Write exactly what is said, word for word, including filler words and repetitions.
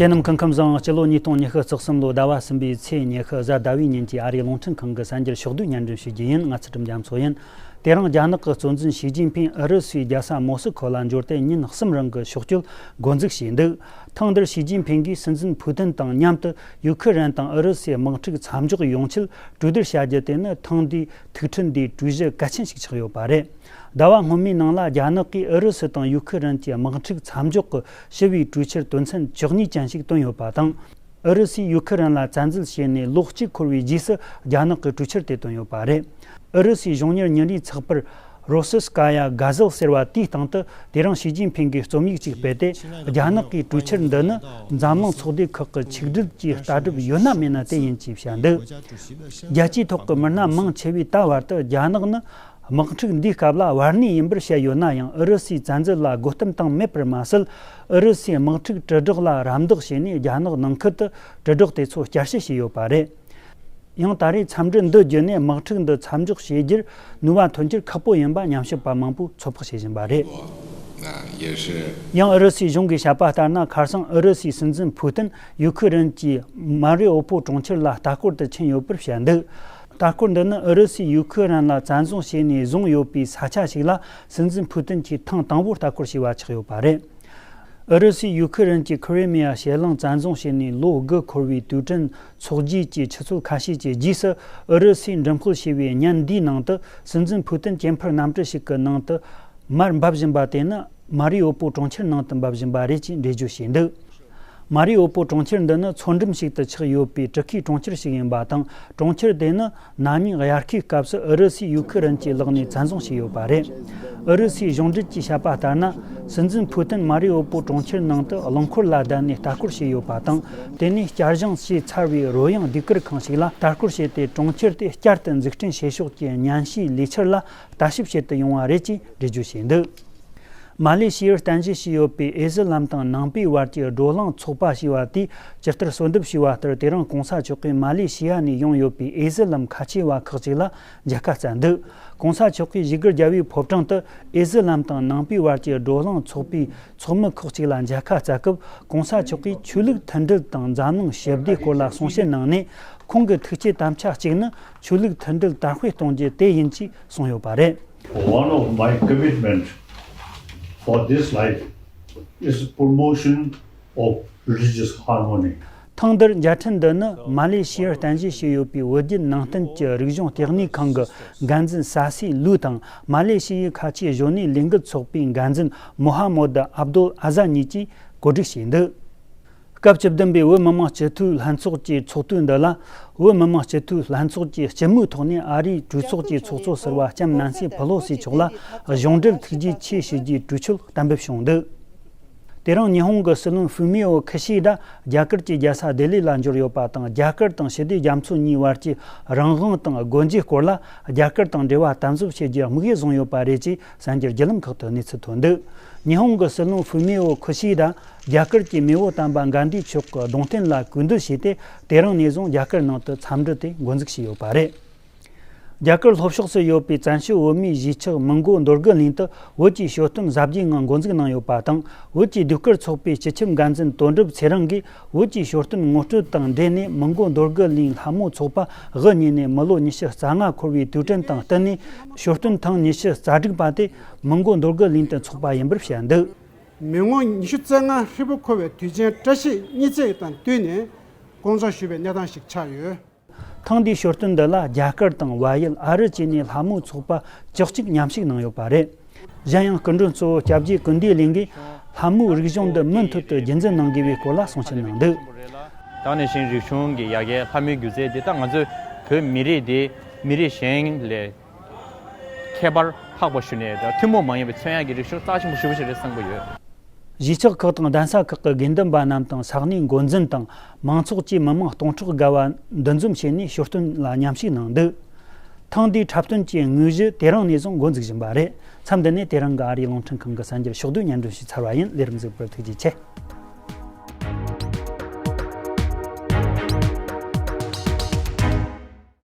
དེ་རྣམས་ཁམས་ཁམས་བཟང་། སྤྱི་ལོ་ཉིས་སྟོང་ཉི་ཤུ་རྩ་གསུམ་ལོའི་ཟླ་བ་གསུམ་པའི་ཚེས་ཉི་ཤུ་གཟའ་ཟླ་བའི་ཉིན་གྱི་ཨ་རིའི་རླུང་འཕྲིན་ཁང་གི་གསར་འགྱུར་ཕྱོགས་བསྡུས་སྙན་སྒྲོན་ཞུ་རྒྱུ་ཡིན། ང་ཚུལ་ཁྲིམས་རྒྱ་མཚོ་ཡིན། དེ་རིང་རྒྱ་ནག་གི་གཙོ་འཛིན་ཞི་ཅིན་ཕིང་ཨུ་རུ་སུའི་རྒྱལ་ས་མོ་སི་ཁོ་ལ་འབྱོར་ཏེ་ཉིན་གསུམ་རིང་གི་ཕྱོགས་བསྐྱོད་འགོ་འཛུགས་བྱས་འདུག་ཐེངས་འདིར་ཞི་ཅིན་ཕིང་གིས་སྲིད་འཛིན་ཕུའུ་ཏིན་དང་མཉམ་དུ་ཡུ་ཁུ་རེན་དང་ཨུ་རུ་སུའི་དམག་འཁྲུག་མཚམས་འཇོག་ཡོང་ཆེད་གྲོས་བསྡུར་བྱ་རྒྱུ་དེ་ནི་ཐེངས་འདིའི་ཐུག་འཕྲད་འདིའི་གྲོས་གཞི་གལ་ཆེན་ཞིག་ཆགས་ཡོད་པ་རེད། ཟླ་བ་སྔོན་མའི་ནང་ལ་རྒྱ་ནག་གིས་ཨུ་རུ་སུ་དང་ཡུ་ཁུ་རེན་གྱི་དམག་འཁྲུག་མཚམས་འཇོག་གི་ཞི་བའི་གྲོས་ཆོད་དོན་ཚན་བཅུ་གཉིས་ཅན་ཞིག་བཏོན་ཡོད་པ་དང་། ཨུ་རུ་སུས་ཡུ་ཁུ་རེན་ལ་བཙན་འཛུལ་བྱས་ནས་ལོ་གཅིག་འཁོར་བའི་རྗེས་སུ་རྒྱ་ནག་གིས་གྲོས་ཆོད་དེ་བཏོན་ཡོད་པ་རེད། ཨུ་རུ་སུའི་གཞུང་གཉེར་ཉིན་རེའི་ཚགས་པར་རོ་སི་སི་ཀ་ཡ་གྷ་ཟལ་ཟེར་བ་དེའི་སྟེང་དུ་དེ་རིང་ཞི་ཅིན་ཕིང་གིས་རྩོམ་ཡིག་ཅིག་སྤེལ་ཏེ། རྒྱ་ནག་གིས་གྲོས་ཆོད་འདི་ནི་འཛམ་གླིང་ཚོགས་སྡེ་ཁག་གི་ཆིག་སྒྲིལ་གྱི་ལྟ་གྲུབ་ཡོད་ན་མེད་ན་དེ་ཡིན་ཅེས་བཤད་འདུག་རྒྱལ་སྤྱིའི་ཐོག་གི་མི་སྣ་མང་ཆེ་བས་ད་བར་དུ་རྒྱ་ནག་ནི་དམག་འཁྲུག་འདིའི་སྐབས་ལ་བར་གནས་ཡིན་པར་བཤད་ཡོད་ན་ཡང་། ཨུ་རུ་སུའི་བཙན་འཛུལ་ལ་དགོད་གཏམ་བཏང་མེད་པར་མ་ཟད། ཨུ་རུ་སུའི་དམག་འཁྲུག་དྲིལ་བསྒྲགས་ལ་རམ་འདེགས་བྱས་ནས་རྒྱ་ནག་ནང་ཁུལ་དུ་དྲིལ་བསྒྲགས་དེ་ཚོ་བསྐྱར་ཞིབ་བྱས་ཡོད་པ་རེད། ཡང་ད་རེས་འཚམས་འདྲི་འདི་བརྒྱུད་ནས་དམག་འཁྲུག་འདི་མཚམས་འཇོག་བྱེད་རྒྱུར་ནུས་པ་ཐོན་རྒྱུར་ཁག་པོ་ཡིན་པ་ཉམས་ཞིབ་པ་མང་པོས་ཚོད་དཔག་བྱེད་བཞིན་པ་རེད། 那也是 ཡང་ཨུ་རུ་སུའི་གཞུང་གིས་བཤད་པ་ལྟར་ན། ཁ་སང་ཨུ་རུ་སུའི་སྲིད་འཛིན་ཕུའུ་ཏིན་ཡུ་ཁུ་རེན་གྱི་མ་རི་ཨོ་པོ་གྲོང་ཁྱེར་ལ་ལྟ་སྐོར་དུ་ཕྱིན་ཡོད་པར་བཤད་འདུག་ལྟ་སྐོར་འདི་ནི་ཨུ་རུ་སུས་ཡུ་ཁུ་རེན་ལ་བཙན་བཟུང་བྱས་ནས་བཟུང་ཡོད་པའི་ས་ཆ་ཞིག་ལ་སྲིད་འཛིན་ཕུའུ་ཏིན་གྱིས་ཐེངས་དང་པོ་ལྟ་སྐོར་བྱས་པ་ཆགས་ཡོད་པ་རེད། ཨུ་རུ་སུས་ཡུ་ཁུ་རེན་གྱི་ཁི་རི་མི་ཡ་ཞེད་ལུང་བཙན་བཟུང་བྱས་ནས་ལོ་དགུ་འཁོར་བའི་དུས་དྲན་ཚོགས་རྗེས་ཀྱི་ཆུ་ཚོད་ཁ་ཤས་ཀྱི་རྗེས་སུ། ཨུ་རུ་སུས་འགྲེམས་སྤེལ་བྱས་པའི་བརྙན་འདིའི་ནང་དུ་སྲིད་འཛིན་ཕུའུ་ཏིན་ཇེམ་ཕར་གནམ་གྲུ་ཞིག་གི་ནང་དུ་མར་འབབ་བཞིན་པ་དེ་ནི་མ་རི་ཨོ་པོ་གྲོང་ཁྱེར་ནང་དུ་འབབ་བཞིན་པ་རེད་ཅེས་འགྲེལ་བརྗོད་བྱས་འདུག་མ་རི་ཨོ་པོ་གྲོང་ཁྱེར་འདི་ནི་མཚོ་འགྲམ་ཞིག་ཏུ་ཆགས་ཡོད་པའི་གྲུ་ཁའི་གྲོང་ཁྱེར་ཞིག་ཡིན་པ་དང་། གྲོང་ཁྱེར་དེ་ནི་ན་ནིང་དབྱར་ཁའི་སྐབས་སུ་ཨུ་རུ་སུས་ཡུ་ཁུ་རེན་གྱི་ལག་ནས་བཙན་བཟུང་བྱས་ཡོད་པ་རེད། ཨུ་རུ་སུའི་གཞུང་འབྲེལ་གྱིས་བཤད་པ་ལྟར་ན། སྲིད་འཛིན་ཕུའུ་ཏིན་མ་རི་ཨོ་པོ་གྲོང་ཁྱེར་ནང་དུ་རླངས་འཁོར་ལ་བསྡད་ནས་ལྟ་སྐོར་བྱས་ཡོད་པ་དང་། དེ་ནས་བསྐྱར་བཞེངས་བྱས་ཚར་བའི་རོལ་དབྱངས་ཟློས་གར་ཁང་ཞིག་ལ་ལྟ་སྐོར་བྱས་ཏེ། གྲོང་ཁྱེར་དེ་བསྐྱར་དུ་འཛུགས་སྐྲུན་བྱེད་ཕྱོགས་ཀྱི་ཉམས་ཞིབ་ལས་འཆར་ལ་ལྟ་ཞིབ་བྱེད་དུ་ཡོང་བ་རེད་ཅེས་འགྲེལ་བརྗོད་བྱས་འདུག་མ་ལེ་ཤི་ཡར་རྟེན་གཞི་བྱས་ཡོད་པའི་ཨེ་ཟི་ལམ་དང་ནང་པའི་བར་གྱི་བགྲོ་གླེང་ཚོགས་པ་ཞེས་པ་དེས་ཇི་ལྟར་གསོལ་འདེབས་ཞུས་པ་ལྟར། དེ་རིང་གོང་ས་མཆོག་གིས་མ་ལེ་ཤི་ཡ་ནས་ཡོང་ཡོད་པའི་ཨེ་ཟི་ལམ་ཁ་ཆེ་བ་ཁག་ཅིག་ལ་མཇལ་ཁ་བསྩལ་འདུག་གོང་ས་མཆོག་གིས་བཞུགས་སྒར་རྒྱལ་བའི་ཕོ་བྲང་དུ་ཨེ་ཟི་ལམ་དང་ནང་པའི་བར་གྱི་བགྲོ་གླེང་ཚོགས་པའི་ཚོགས་མི་ཁག་ཅིག་ལ་མཇལ་ཁ་བསྩལ་སྐབས། གོང་ས་མཆོག་གིས་ཆོས་ལུགས་མཐུན་སྒྲིལ་དང་འཛམ་གླིང་ཞི་བདེའི་སྐོར་ལ་གསུང་བཤད་གནང་ནས། ཁོང་གི་ཐུགས་བསྐྱེད་དམ་བཅའ་གཅིག་ནི་ཆོས་ལུགས་མཐུན་སྒྲིལ་དར་སྤེལ་གཏོང་རྒྱུ་དེ་ཡིན་ཅེས་གསུངས་ཡོད་པ་རེད། One of my commitment for this life is promotion of religious harmony. ཐེངས་འདིར་མཇལ་འཕྲད་འདི་ནི་མ་ལེ་ཤི་ཡར་རྟེན་གཞི་བྱས་ཡོད་པའི་བོད་བརྒྱུད་ནང་བསྟན་གྱི་རིག་གཞུང་ལྟེ་གནས་ཁང་གི་འགན་འཛིན་ས་སི་ལུའུ་དང་། མ་ལེ་ཤི་ཡའི་ཁ་ཆེའི་གཞོན་ནུའི་ལས་འགུལ་ཚོགས་པའི་འགན་འཛིན་མོ་ཧ་མོད་ཨབ་དུལ་ཨ་ཟ་གཉིས་ཀྱིས་གོ་སྒྲིག་བྱས་འདུག་སྐབས་བཅུ་བདུན་པའི་བོད་མི་མང་སྤྱི་འཐུས་ལྷན་ཚོགས་ཀྱི་ཚོགས་དུས་འདི་ལ། བོད་མི་མང་སྤྱི་འཐུས་ལྷན་ཚོགས་ཀྱི་སྤྱི་མོས་ཐོག་ནས་ཨ་རིའི་གྲོས་ཚོགས་ཀྱི་ཚོགས་གཙོ་ཟུར་པ་ལྕམ་ནན་སི་ཕེ་ལོ་སི་མཆོག་ལ་གཞུང་འབྲེལ་ཐུགས་རྗེ་ཆེ་ཞུ་རྒྱུའི་གྲོས་ཆོད་གཏན་འབེབས་བྱུང་འདུག་དེ་རིང་ཉི་ཧོང་གི་སྲིད་བློན་ཧྥུ་མི་ཨོ་ཁི་ཤི་ད་རྒྱ་གར་གྱི་རྒྱལ་ས་ལྡི་ལི་ལ་འབྱོར་ཡོད་པ་དང་། རྒྱ་གར་དང་ཞི་བདེ་རྒྱ་མཚོ་གཉིས་བར་གྱི་རང་དབང་དང་སྒོ་འབྱེད་སྐོར་ལ་རྒྱ་གར་དང་འབྲེལ་བ་དམ་ཟབ་བྱེད་རྒྱུའི་དམིགས་ཡུལ་བཟུང་ཡོད་པ་རེད་ཅེས་གསར་འགྱུར་བརྒྱུད་ལམ་ཁག་ཏུ་གནས་ཚུལ་ཐོན་འདུག་ཉི་ཧོང་གི་སྲིད་བློན་ཧྥུ་མི་ཨོ་ཁི་ཤི་ད་རྒྱ་གར་གྱི་མེས་པོ་དམ་པ་གྷན་དྷི་མཆོག་གི་གདུང་རྟེན་ལ་གུས་འདུད་བྱས་ཏེ། དེ་རིང་ནས་བཟུང་རྒྱ་གར་ནང་དུ་འཚམས་འདྲི་དེ་འགོ་འཛུགས་བྱས་ཡོད་པ་རེད། རྒྱ་གར་ལྷོ་ཕྱོགས་སུ་ཡོད་པའི་བཙན་བྱོལ་བོད་མིའི་གཞིས་ཆགས་མི་མགོ་མདོ་དགུ་གླིང་དུ་བོད་ཀྱི་ཞོ་སྟོན་གཟབ་རྒྱས་ངང་འགོ་འཛུགས་གནང་ཡོད་པ་དང་། བོད་ཀྱི་ཟློས་གར་ཚོགས་པའི་སྤྱི་ཁྱབ་འགན་འཛིན་དོན་གྲུབ་ཚེ་རིང་གིས་བོད་ཀྱི་ཞོ་སྟོན་ངོ་སྤྲོད་དང་འབྲེལ་ནས། མི་མགོ་མདོ་དགུ་གླིང་ལྷ་མོ་ཚོགས་པ་དབུ་བརྙེས་ནས་མི་ལོ་ཉི་ཤུ་རྩ་ལྔ་འཁོར་བའི་དུས་དྲན་དང་བསྟུན་ནས། ཞོ་སྟོན་ཐེངས་ཉི་ཤུ་རྩ་དྲུག་པ་དེ་མི་མགོ་མདོ་དགུ་གླིང་དུ་འཚོགས་པ་ཡིན་པར་བཤད་འདུག་མི་ངོ་ཉི་ཤུ་རྩ་ལྔ་ཧྲིལ་པོ་འཁོར་བའི་དུས་ཆེན་བཀྲ་ཤིས་གཉིས་བརྩེགས་དང་བསྟུན་ནས་སྐོང་ཚོགས་ཞུས་པའི་གནས་སྟངས་ཤིག་ཆགས་ཡོད། ཐེངས་འདིའི་ཞོ་སྟོན་འདི་ལ་རྒྱ་གར་དང་བལ་ཡུལ། ཨ་རི་བཅས་ནས་ལྷ་མོའི་ཚོགས་པ་བཅུ་གཅིག་མཉམ་ཞུགས་གནང་ཡོད་པ་རེད། གཞན་ཡང་སྐུ་མགྲོན་གཙོ་བོ་སྐྱབས་རྗེ་ཀུན་བདེ་གླིང་གིས་ལྷ་མོའི་རིག་གཞུང་འདི་མུ་མཐུད་དུ་རྒྱུན་འཛིན་གནང་དགོས་པའི་སྐོར་ལ་གསུང་བཤད་གནང་འདུག་ད་ནས་བཞིན་རིག་གཞུང་གི་ཡ་གྱལ་ལྷ་མོའི་སྒྱུ་རྩལ་འདི་ད་ང་ཚོའི་བོད་མི་རིགས་འདི་མི་རིགས་གཞན་ལས་ཁྱད་པར་འཕགས་པ་ཞུ་ནས། ད་ཐུན་མོང་མ་ཡིན་པའི་མཚོན་ཡག་གི་རིག་གཞུང་རྩ་ཆེན་པོ་ཞེ་པོ་ཞིག་རེད་བསམ་གྱི་ཡོད། གཞིས་ཆགས་ཁག་དང་གདན་ས་ཁག་གི་དགེ་འདུན་པ་རྣམས་དང་ས་གནས་འགོ་འཛིན་དང་མང་ཚོགས་བཅས་མི་མང་སྟོང་ཕྲག་བརྒལ་བ་འདུ་འཛོམས་བྱས་ནས་ཞོ་སྟོན་ལ་མཉམ་ཞུགས་གནང་འདུག་ཐེངས་འདིའི་འཁྲབ་སྟོན་གྱི་དངོས་གཞི་དེ་རིང་ནས་བཟུང་འགོ་འཛུགས་བཞིན་པ་རེད། མཚམས་འདི་ནས་དེ་རིང་གི་ཨ་རིའི་རླུང་འཕྲིན་ཁང་གི་གསར་འགྱུར་ཕྱོགས་བསྡུས་སྙན་སྒྲོན་ཞུས་ཚར་བ་ཡིན། ལས་རིམ་གཟིགས་པར་ཐུགས་རྗེ་ཆེ།